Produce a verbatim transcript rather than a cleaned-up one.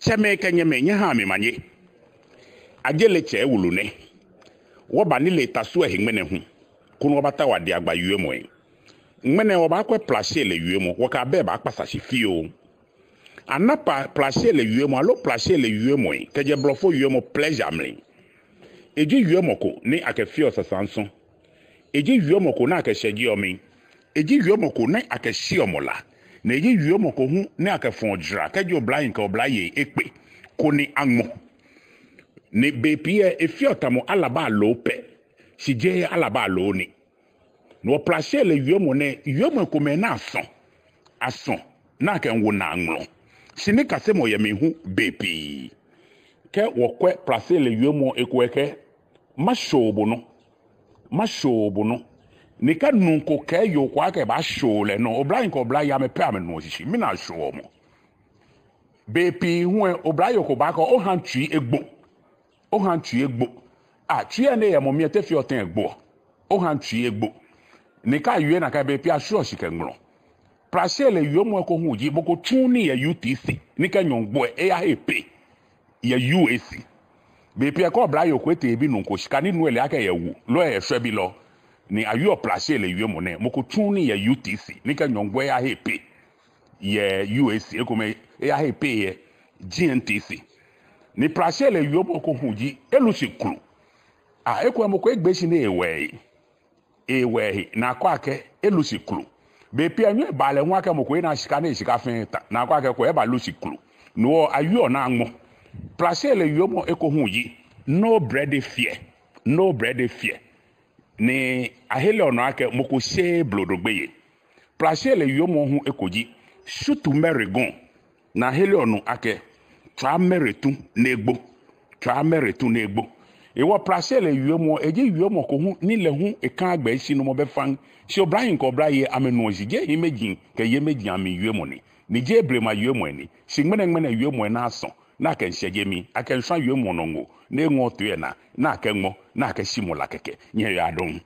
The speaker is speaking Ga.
Tsɛmɛi kɛ nyɛmɛi, nyɛhaa mi manye. Ajele tsɛ wulu nɛ. Wɔba Nilee Tasuo he ŋmɛnɛ hu, koni wɔbata wɔ adiagba wiemɔi. Ŋmɛnɛ wɔbaakwɛ Plashele wiemɔ, wɔkɛ abɛ baakpasa shi fioo. Ana Pla-, Plashele wiemɔ, aloo Plashele wiemɔi, kɛjɛ Blɔfo wiemɔ pleasure mli. Eji wiemɔ ko ni akɛfeɔ sasaŋsɔŋ. Eji wiemɔ ko ni akɛshɛjeɔ mli. Eji wiemɔ ko ni akɛshiɔ mɔ la. Ni eji wiemɔ ko hu ni akɛfɔɔ jara kɛji oblahii kɛ oblayei ekpe koni aŋmɔ. Ni bei pii lɛ efeɔ tamɔ alaba aloo pɛ, shi jeee alaba aloo ni. Ni wɔ Plashele wiemɔ nɛɛ, wiemɔi komɛi ni asɔ, asɔ ni akɛmiiwo naaŋmlɔ. Shi nikasemɔ yɛ mli hu bei pii. Kɛ wɔkwɛ Plashele wiemɔ eko lɛ ekɛɛ, mashoo bo nɔ. Mashoo bo nɔ. Ni kɛ nuu ko kɛɛ yoo ko akɛ ebaashoo lɛ nɔ, oblahii kɛ oblayei amɛ pɛ amɛnuɔ shishi, mɛni ashoɔ mɔ? Bei pii hu lɛ, oblayoo ko baakɛɛ oha mitsui egbo. Oha mitsui egbo. Ah, tsui lɛ ni yɛ mɔ mli lɛ te feɔ tɛŋŋ egboɔ? Oha mitsui egbo. Ni kɛ awie nakai bei pii ashwieɔ shi kɛŋmlɔ. Plashele wiemɔ ko hu ji, mɔ ko tsuuu nii yɛ U T C, ni kɛ nyɔɔŋ gbo lɛ, eyahe pay yɛ U A C. Bei pii lɛ kɛ oblayoo ko etee ebi nuu ko shika ni nuu lɛ le akɛ eyɛ wu, loo eyɛ shwɛbilɔ, ni awieɔ Plashele wiemɔ nɛɛ, mɔ ko tsuuu nii yɛ U T C, ni kɛ nyɔɔŋ gbo lɛ eyahe pay yɛ U A C, ekomɛi eyahe pay yɛ G N T C. Ni Plashele wiemɔ ko hu ji, elu shi klu. Ah, ekolɛ mɔ ko egbee shi ni eewa ehe. Eewa ehe, ni akɛɔ akɛ elu shi klu. Bei pii lɛ nyɔɔŋ ebaa lɛ hu akɛ mɔ ko ena shika ni eshika fɛɛ eta, ni akɛɔ akɛ ekolɛ ebalu shi klu. No hewɔ awieɔ ni aŋmɔ. Plashele wiemɔ eko hu ji, no bread fear. No bread fear. Ni aheleɔ nɔ akɛ mɔ ko sheee blodo gbeyei. Plashele wiemɔ hu eko ji, shutu mɛre gɔŋ. Ni aheleɔ nɔ akɛ, tswaa mɛre tu ni egbo. Tswaa mɛre tu ni egbo. Hewɔ Plashele wiemɔ, eji wiemɔ ko hu ni lɛ hu ekãaa gbɛ eshinumɔ bɛ faŋŋ. Shi oblahii kɛ oblayei amɛnuɔ shishi, jeee hiimeji kɛ yeimeji amli wiemɔ ni. Ni jeee blema wiemɔi ni. Shi ŋmɛnɛŋmɛnɛ wiemɔi ni asɔ, ni akɛmiishɛje mli, akɛmiishwa wiemɔ nɔ ŋoo, ni eŋɔɔ toi lɛ naa, ni akɛŋmɔ, ni akɛshi mɔ la kɛkɛ. Nyɛyiwaladɔŋŋ.